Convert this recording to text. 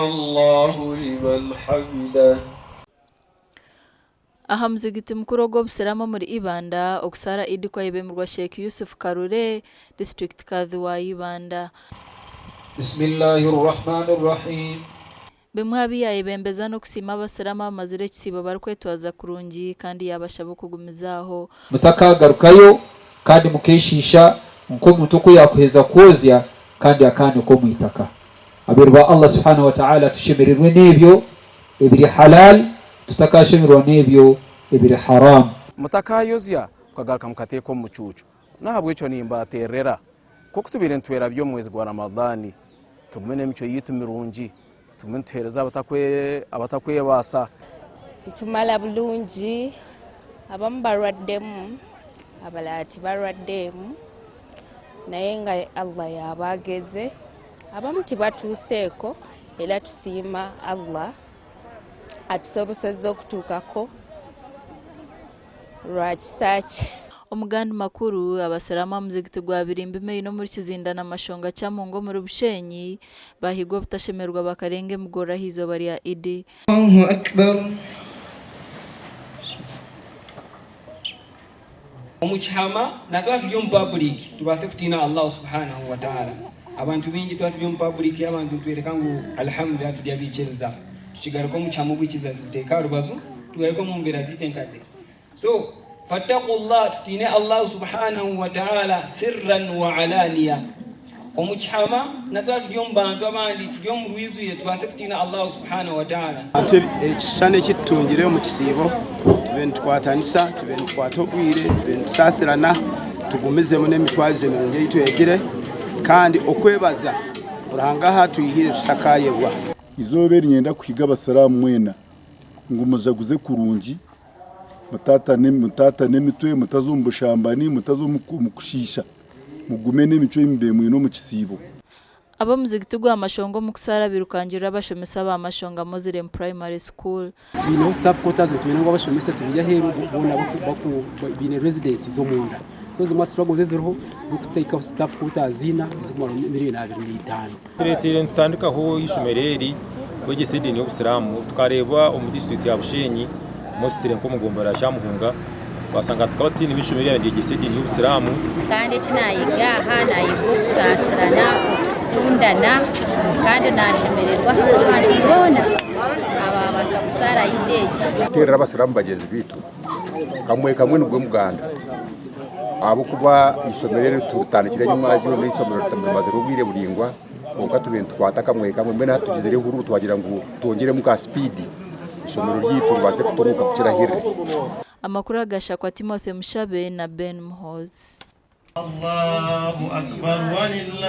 Allahu liman hamidah. Aha muzigiti mukuru ogw'obusiraamu omuri Ibanda, okusaara Idi kwayebemirwa Sheikh Yusuf Karure, District Kadhi wa Ibanda. Bismillahi Rrahmani Rrahim. Bimwe aha bi yaayebembeza n'okusiima abasiraamu abamazire ekisiibo barikwetwaza kurungi kandi yaabashaba okugumizaaho. Mutakaagarukayo kandi mukeeshiisha nk'omuntu oku yaakuheza kwozya kandi akaanika omu itaka. Abairu ba Allah subhanahu wa ta'ala tushemererwe n'ebyo ebiri halal tutakaashemererwa n'ebyo ebiri haram. Mutakaayozya mukagaruka mukateeka omu mucuucu. N'ahabw'ekyo nimbateererera, nk'oku tubaire nitwerabya omu mwezi gwa Ramadhan, tugume n'emicwe yaitu mirungi, tugume nituheereza abatakwebaasa. Nitumara bulungi, abamu barwaddemu abalala tibarwaddeemu naye nga Allah yaaba ageze, abamu tibatuuseeko era tusiima Allah atusobosezza okutuukako lwa kisa kye. Omu gandi makuru, Abasiraamu aha muzigiti gwa Birimbi Main omuri Kizinda na Mashonga Kyamungu omuri Bushenyi baahigwa obutashemererwa bakarenga emigorora aha izooba rya Idi. Allahu Akbar. Omu kihama na twaba turi omu public tubaase kutiina Allah subhanahu wa ta'ala. Abantu baingi twaba turi omu public y'abantu nitworeka ngu Alhamdulillah turi abaikiriza. Tukigaruka omu kihama obwikiriza tubuteeka aha rubaju tugaruka omu mbeera zaitu enkadde. So fattaqullah tutiine Allah subhanahu wa ta'ala sirran wa alaniya. Omu kihama na twaba turi omu bantu abandi turi omu rwijwire tubaase kutiina Allah subhanahu wa ta'ala. Ekishushani eki tutungire omu kisiibo tube nitukwatanisa, tube nitukwata obwire, tube nitusaasirana, tugumizemu n'emitwarize mirungi ei twegire kandi okwebaza Ruhanga ahu atwihire tutakaayebwa. Eizooba eri niinyenda kuhiga Abasiraamu mwena ngu mujaguze kurungi, mutaatane emitwe, mutaza omu bushambani, mutaza omu kushiisha. Mugume n'emicwe ei mubaire mwine omu kisiibo. Ab'omuzigiti gwa Mashonga omu kusaara birukangirira abashomesa ba Mashonga Muslim Primary School. Twineho staff quarters nitwenda ngu abashomesa tubaihe aheeru boona baine residences omunda. So zimwe struggles eziriho n'okuteekaho staff quarters ina ezirikumara miriyoni 25. Tureteire nitutandikaho eishomero eri kwegyesa ediini y'obusiraamu tukareeba omu disiturikiti ya Bushenyi mostly nk'omu gombolola ya Kyamuhunga twashanga tukaba tutaine ishomero eryabaire niryegyesa ediini y'obusiraamu. Kandi eki naayega aha, naayega okusaasirana, okukundana, kandi naashemererwa ahabw'abantu boona abaabaasa kusaara Eid egi. Kuteerera abasiraamu bagyenzi baitu kamwe kamwe nigwo muganda ahabw'okuba eishomero eri turitandikire enyima n'eishomero rimazire obwire buraingwa kwonka tubaire nitukwata kamwe kamwe mbwenu hati tugizire ehururu twagira ngu twongyeremu ka sipiidi eishomero ryaitu ribaase kutunguuka kukira ahu riri. Amakuru agashakwa Timothy Mushabe na Ben Muhoozi.